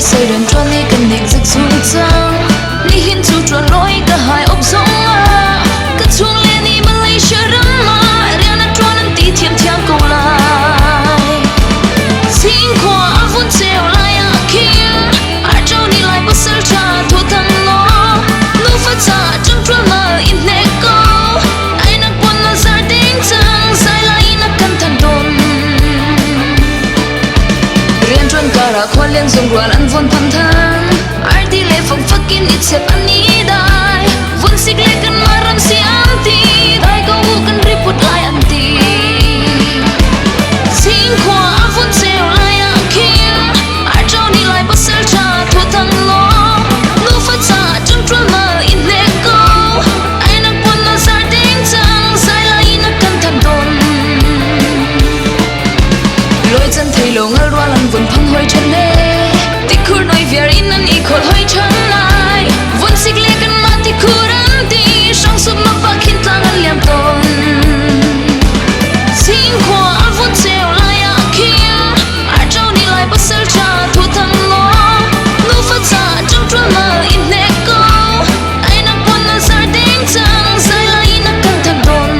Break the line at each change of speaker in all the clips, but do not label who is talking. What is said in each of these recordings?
Sai rian ṭuan i kan nek zik chung cang. Nihin cu ṭuan lawi ka hai awk zong ah ka chung le nih Malaysia ram ah rian a ṭuan an ti thiamthiam ko lai. Singkhua a vun ceu lai ah khin Arṭo nih lai pasal ṭha thuthang law nufa ca ṭangṭual mal in hnek ko. Ai nak puan na zar ding cang zai lai in a kan than tawn. Rianṭuan karah khualian zungrual an vun phan than. Arti le fangfak in i chep an i dai. Vun sik le kan mah ram si an ti. Dai ko u kan riput lai an ti. Singkhua a vun ceu lai ah khin Arṭo nih lai pasal ṭha thuthang law nufa ca ṭangṭual mal i hnek ko. Ai nak puan na zar ding cang zai lai in a kan than tawn. Loi chan thei lo ngal rual an vun phang hoi ṭhan le tikhur noi viar in an i khol hoi ṭhan lai vun sik le kan mah tikhur an ti hrang sup mak pa khin tlang an liam tawn Singkhua a vun ceu lai ah khin Arṭo nih lai pasal ṭha thu thang law nufa ca ṭangṭual mal in hnek ko ai nak puan na zar ding cang zai lai in a kan than tawn.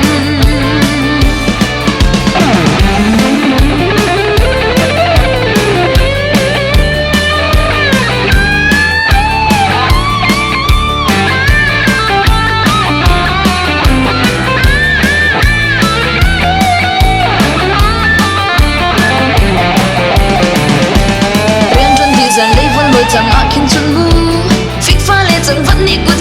Rianṭuan dih zanlei vun lawi cang ah khin cun mu fikfa le cangvat nih kut.